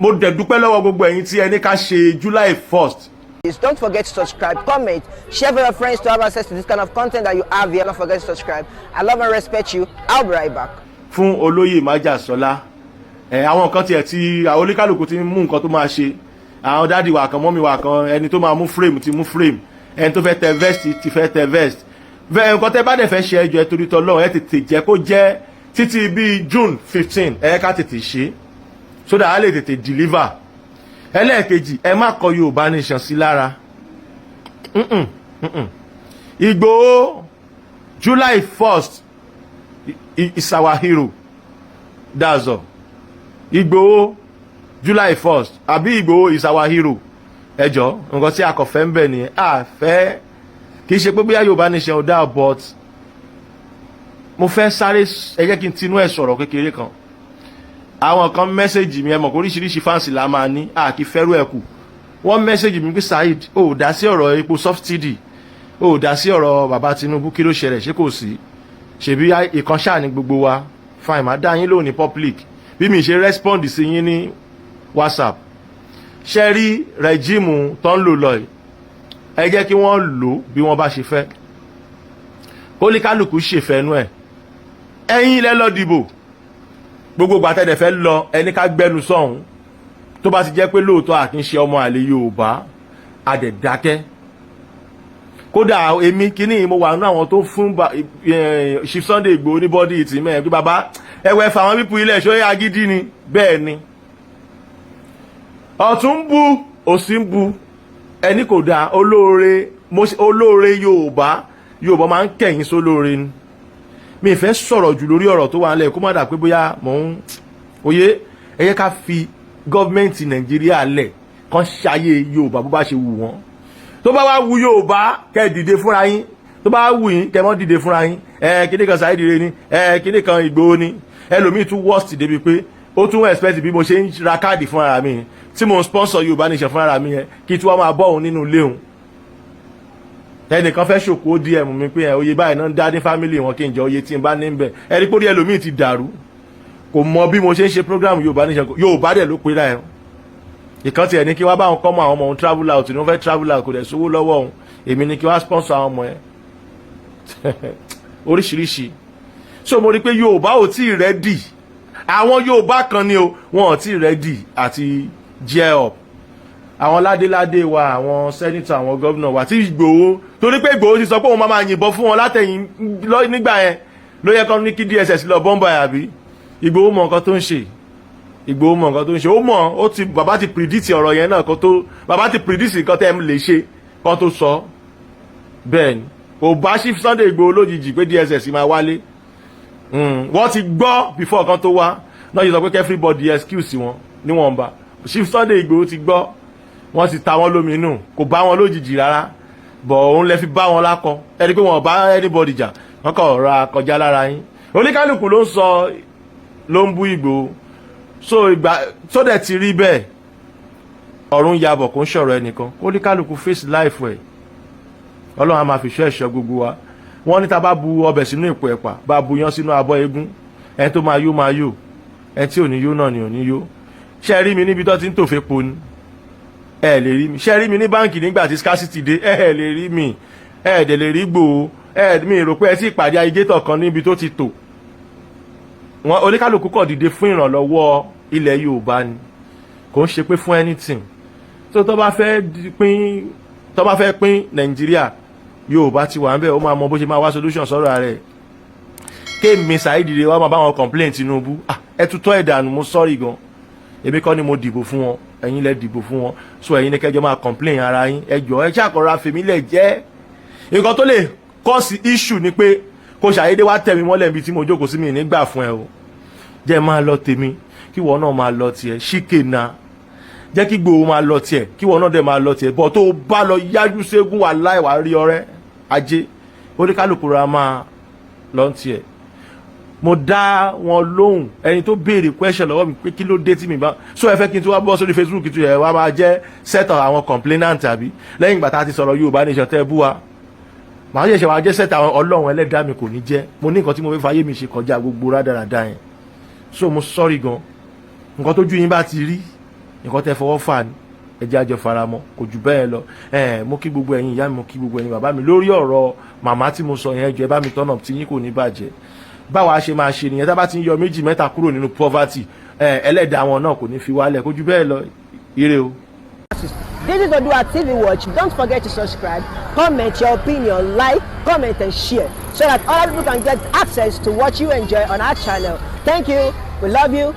Mo dẹ̀ dúpẹ́ lọ́wọ́ gbogbo ẹ̀yin tí ẹ ní ká ṣe July 1st. Please don't forget to subscribe, comment, share with your friends to have access to this kind of content that you have here. Don't forget to subscribe. I love and respect you. I'll be right back. Fún olóyè májàsọlá ẹ, àwọn nǹkan tiẹ̀ tí àwọn oníkálukú ti ń mú nǹkan tó máa ṣe, àwọn daddy wa kan, mummy wa kan, ẹni tó máa mú frame ti mú frame, ẹni tó fẹ́ tẹ vest ti fẹ́ tẹ vest. Nǹkan tẹ́ bá dẹ̀ fẹ́ ṣe, ẹjọ́ ẹ torí tọ́lọ́, ẹ tètè jẹ́ kó jẹ́ títí bíi June 15. Ẹ ká tètè ṣe so that a lè tètè deliver. Ẹlẹ́ẹ̀kejì, ẹ má kọ Yorùbá Nation sí lára. Ìgbòho, July 1st is our hero, that's all. Ìgbòho, July 1st, àbí Ìgbòho is our hero. Ẹ jọ, nǹkan tí a kò fẹ́ ń bẹ̀ nìyẹn. A fẹ́ kì í ṣe pé bóyá Yorùbá Nation ò dáa, but mo fẹ́ sáré, ẹ jẹ́ kí n tinú ẹ̀ sọ̀rọ̀ kékeré kan. Àwọn kan message mi, ẹ mọ̀ pé oríṣiríṣi fans la máa ní, a kì í fẹ́rù ẹ̀ kù. Wọ́n message mi pé, "Saheed, ó dá sí ọ̀rọ̀ epo subsidy, ó dá sí ọ̀rọ̀ bàbá Tinubu, kí ló ṣẹlẹ̀? Ṣé kò sí? Ṣèbí ìkan ṣáà ní gbogbo wa." Fine, máa dá yín lóhùn ní public bí mi ṣe respond sí yín ní WhatsApp. Ṣe rí regime tó ń lò lọ yìí, ẹ jẹ́ kí wọ́n lò bí wọ́n bá ṣe fẹ́, kólíkálùkù ṣèfẹ́nu ẹ̀. Ẹ̀yin ilẹ̀ lọ dìbò, gbogbo gbàtẹ́dẹ̀ fẹ́ lọ, ẹni ká gbẹ́nu sọ̀hún. Tó bá ti jẹ́ pé lóòótọ́ àkínṣe ọmọ àlè Yorùbá, àdẹ̀dákẹ́. Kódà èmi kíní, mo wà nínú àwọn tó fún Chief Sunday Igboho ní bọ́dí ìtì mẹ́rin pé, "Bàbá, ẹwẹ́ fà àwọn pípú ilẹ̀ ṣóyè agídí ni." Bẹ́ẹ̀ ni, ọ̀tún ń bu, òsì ń bu, ẹni kò dáa. Olóore, olóore Yorùbá, Yorùbá máa ń kẹ̀yìn sólóore ni. Mi ì fẹ́ sọ̀rọ̀ jù lórí ọ̀rọ̀ tó wà nílẹ̀, kó má dà pé bóyá mò ń oyé. Ẹ yẹ ká fi government Nàìjíríà lẹ̀ kán ṣayé Yorùbá bó bá ṣe wù wọ́n. Tó bá wá wu Yorùbá, kẹ́ ẹ dìde fúnra yín. Tó bá wù yín, kẹ́ ẹ mọ́ dìde fúnra yín. Ẹ kíní kan Saheed Ire ni, ẹ kíní kan Ìgbòho ni. Ẹlòmíì tún worst débi pé ó tún expect bí mo ṣe ń ra káàdì fúnra mi, tí mo ń sponsor Yorùbá Nation fúnra mi yẹn, kí tí wọ́n máa bọ́ òun nínú ilé òun. Ẹnìkan fẹ́ ṣòkó, ó DM mi pé ẹ oye báyìí náà ń dá ní family wọn, kí n jẹ oye tí n bá ní bẹ̀. Ẹ rí pórí ẹlòmíì ti dàrú, kò mọ bí mo ṣe ń ṣe program Yorùbá Nation. Yorùbá dẹ̀ ló pé ra ẹ̀. Ìkan tiẹ̀ ní kí wá bá wọn kọ́ mọ́ àwọn ọmọ òun travel out ní, wọ́n fẹ́ travel out, kò dẹ̀ sówó lọ́wọ́ òun, èmi ní kí wá sponsor àwọn ọmọ ẹ̀ oríṣiríṣi. So mo rí pé Yorùbá ò tí ì ready. Àwọn Yorùbá kan ni o, wọn ò tí ì ready àti gear up. Àwọn ládéládé wa, àwọn senator, àwọn gómìnà wa tí Ìgbòho, torí pé Ìgbòho ti sọ pé òun máa máa yìnbọn fún wọn látẹ̀yìn nígbà yẹn, ló yẹ kán ní kí DSS lọ bọ́m̀bà. Àbí Ìgbòho mọ nǹkan tó ń ṣe? Ìgbòho mọ nǹkan tó ń ṣe, ó mọ̀. Ó ti, bàbá ti predict ọ̀rọ̀ yẹn náà kó tó, bàbá ti predict nǹkan tẹ́ ẹ lè ṣe kó tó sọ. Bẹ́ẹ̀ ni, kò bá Chief Sunday Ìgbòho lójijì pé DSS máa wálé. Wọ́n ti gbọ́ before kan tó wá náà. Yìí sọ pé everybody excuse wọn níwọ̀nba. Chief Sunday Ìgbòho ti gbọ́, wọ́n ti ta wọ́n lómi inú, kò bá wọn lójijì rárá. Bọ̀ òun lẹ fi bá wọn lákọ, ẹni pé wọn ò bá anybody jà, wọ́n kàn ra kọjá lára yín. Oníkálukú ló ń sọ, ló ń bú Ìgbòho. So ìgbà tó dẹ̀ ti rí bẹ́ẹ̀, ọ̀run yabọ̀, kò ń sọ̀rọ̀ ẹnìkan, oníkálukú face life ẹ̀. Ọlọ́run á máa fi ṣọ́ ẹ̀ṣọ́ gbogbo wa. Wọ́n ní tá bá bu ọbẹ̀ sínú ìpò ẹ̀pà, bá bu yán sínú abọ́ eégún, ẹni tó máa yó máa yó, ẹni tí ò ní yó náà ni ò ní yó. Ṣé rí mi níbi tó ti ń tòfé po ni? Ẹ lè rí mi. Ṣé rí mi ní báǹkì nígbà tí scarcity dé? Ẹ lè rí mi. Ẹ dẹ̀ lè rí Gbòó. Ẹ mi rò pé ẹ sì pàdé agitator kan níbi tó ti tò wọn. Oníkálukú kọ̀ dìde fún ìrànlọ́wọ́ ilẹ̀ Yorùbá ni, kò ń ṣe pé fún anything. Tó bá fẹ́ pín, tó bá fẹ́ pín Nàìjíríà, Yorùbá ti wà ń bẹ̀, ó máa mọ bó ṣe máa wá solution sọ́rọ̀ rẹ̀. Kémi Saheed Ire wá máa bá wọn complain Tinubu? Ah, ẹ tutọ́ ẹ̀ dànù. Mo sorry gan, èmi kọ́ ni mo dìbò fún wọn, ẹ̀yin lẹ dìbò fún wọn. So ẹ̀yin ní kẹjọ máa complain ara yín. Ẹ jọ, ẹ ṣàkọrọ àfẹmí lẹ jẹ́. Nǹkan tó lè cause issue ni pé kó ṣàyédé wá tẹ̀ mí mọ́lẹ̀ níbi tí mo jókòó sí. Mi nígbà fún ẹ o, jẹ́ máa lọ tèmi, kí wọ́n náà máa lọ tiẹ̀. Ṣíkè na jẹ́ kí Ìgbòho máa lọ tiẹ̀, kí wọ́n náà dẹ̀ máa lọ tiẹ̀. Bọ̀ tó o bá lọ yájú ségun, wà láì wá rí ọrẹ́ ajé. Oníkálukú ra máa lọ tiẹ̀. Mo dá wọn lóhùn. Ẹni tó béèrè question lọ́wọ́ mi pé kí ló dé tí mi bá so, ẹ fẹ́ kí n tún wá bọ́ sórí Facebook tó yẹ wá máa jẹ́ set of àwọn complainant, àbí lẹ́yìn ìgbà tá a ti sọ̀rọ̀ Yorùbá Nation tẹ́ bú wa, màá ṣẹ̀ṣẹ̀ wá jẹ́ set àwọn? Ọlọ́run ẹlẹ́dàá mi kò ní jẹ́. Mo ní nǹkan tí mo fẹ́ fàyè mi ṣe kọjá gbogbo rádaràda yẹn. So mo sorry gan. Nǹkan tójú yín bá ti rí. Nǹkan tẹ́ fọwọ́ fà ní, ẹ jẹ́ àjọ faramọ́, kò jù bẹ́ẹ̀ lọ. Ẹ mo kí gbogbo ẹ̀yin ìyá mi, mo kí gbogbo ẹ̀yin bàbá mi. Lórí ọ̀rọ̀ màmá tí mo sọ yẹn, jọ ẹ bá mi tọ́nà tí yín kò ní bàjẹ́. Báwa ṣe máa ṣe nìyẹn. Tá bá ti ń yọ méjì mẹ́ta kúrò nínú poverty, ẹ ẹlẹ́dàá wọn náà kò ní fi wálẹ̀. Kò jù bẹ́ẹ̀ lọ. Ire o. This is Odua TV Watch. Don't forget to subscribe, comment your opinion, like, comment, and share so that other people can get access to what you enjoy on our channel. Thank you. We love you.